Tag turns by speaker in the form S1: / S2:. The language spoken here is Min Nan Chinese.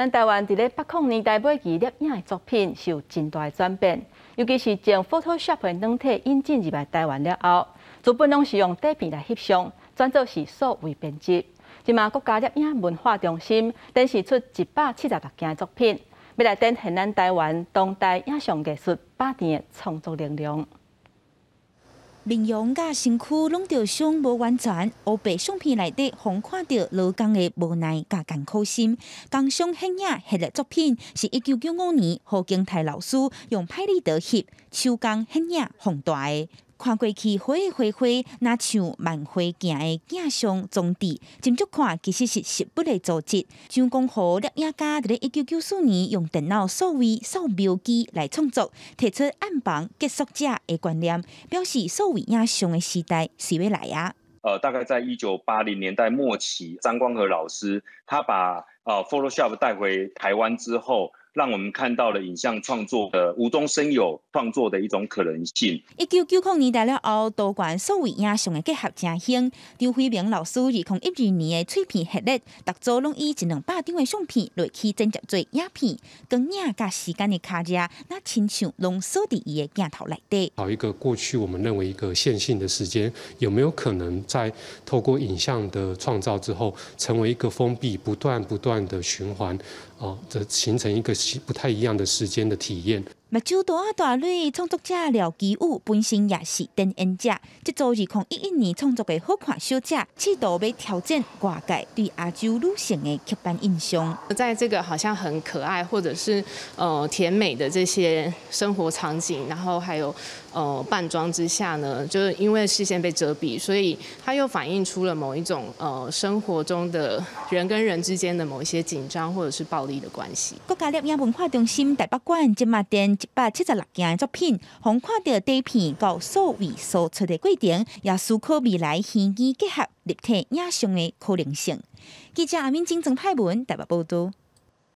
S1: 咱台灣佇咧80年代尾期攝影的作品是有真大的轉變，尤其是將 Photoshop 的軟體引進入來台灣了後，資本攏是用底片來翕相，轉做是數位編輯。這馬國家攝影文化中心展示出176件的作品，欲來展現咱台灣當代影像藝術百年的創作能量。
S2: 面容佮身軀攏著傷無完全，烏白相片內底，予人看著勞工的無奈佮艱苦心。工傷顯影系列作品是1995年何經泰老師用拍立得翕手工顯影放大的。看過去花花花，若像慢花鏡的鏡像裝置，斟酌看其實是實物的組織。張光和攝影家佇咧1994年用電腦數位掃描機來創作，提出暗房結束者的觀念，表示數位影像的時代是欲來啊。
S3: 大概在1980年代末期，張光和老師他把Photoshop 帶回台灣之後，讓我們看到了影像創作的無中生有創作的一種可能性。
S2: 1990年代了後，多元數位影像的結合誠興。張輝明老師2012年的碎片系列，逐組攏以一兩百張的相片落去剪接做影片，光影佮時間的跤跡，若親像濃縮佇伊的鏡頭內底。
S4: 好一個過去我們認為一個線性的時間，有沒有可能在透過影像的創造之後，成為一個封閉、不斷不斷的循環，哦，這形成一個不太一樣的時間的體驗。
S2: 目睭大仔大蕊創作者廖基宇本身也是電影者，這組2011年創作的好看小姐，試圖欲挑戰外界對亞洲女性的刻板印象。
S5: 在這個好像很可愛或者是甜美的這些生活場景，然後還有扮裝之下呢，就是因為視線被遮蔽，所以它又反映出了某一種生活中的人跟人之間的某一些緊張或者是暴力的關係。
S2: 國家攝影文化中心台北館這馬展176件的作品，予人看著底片到數位輸出的過程，也思考未來虛擬結合立體影像的可能性。記者阿敏晶、曾派文台北報道。